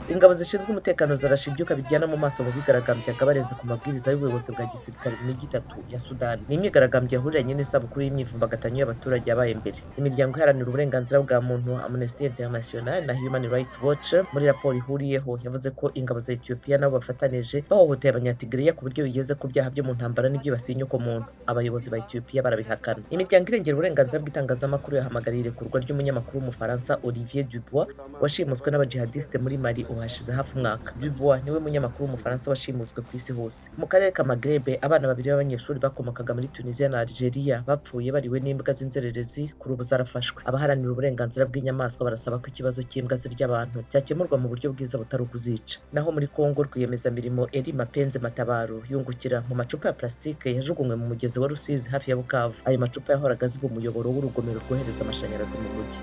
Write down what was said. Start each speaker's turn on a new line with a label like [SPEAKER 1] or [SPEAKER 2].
[SPEAKER 1] Ingabo zishinzwe umutekano zarashe ibyuka biryana mu maso mu bigaragambyaga barenze ku mabwiriza y'ubuyobozi bwa gisirikare mu mijyi itatu ya Sudani. Ni imyigaragambyo yahuriranye n'isabukuru y'imyivumbagatanyo y'abaturage yabaye mbere. Imiryango iharanira uburenganzira bwa muntu, Amnesty International na Human Rights Watch, muri raporo ihuriyeho yavuze ko ingabo za Ethiopia nabo bafatanije bahohoteye Abanyatigriya ku buryo bigeze ku byaha byo mu ntambara n'ibyibasiye inyokomuntu. Abayobozi ba Ethiopia barabihakana. Imiryango irengera uburenganzira bw'itangazamakuru yahamagariye irekurwa ry'umunyamakuru w'Umufaransa Olivier Dubois, washimuswe n'abajihadiste muri Mali ubu hashize hafi umwaka. Dubois niwe munyamakuru w'Umufaransa washimutswe ku isi hose. Mu karere ka Maghreb, abana babiri b'abanyeshuri bakomokaga muri Tunisia na Algeria bapfuye bariwe n'imbwa z'inzererezi, kuri ubu zarafashwe. Abaharanira uburenganzira bw'inyamaswa barasaba ko ikibazo cy'imbwa zirya abantu cyakemurwa mu buryo bwiza butari ukuzica. Naho muri Congo, rwiyemezamirimo Eri Mapenze Matabaro yungukira mu macupa ya plastique yajugunywe mu mugezi wa Rusizi hafi ya Bukavu. Ayo macupa yahoraga aziba umuyoboro w'urugomero rwohereza amashanyarazi mu mujyi.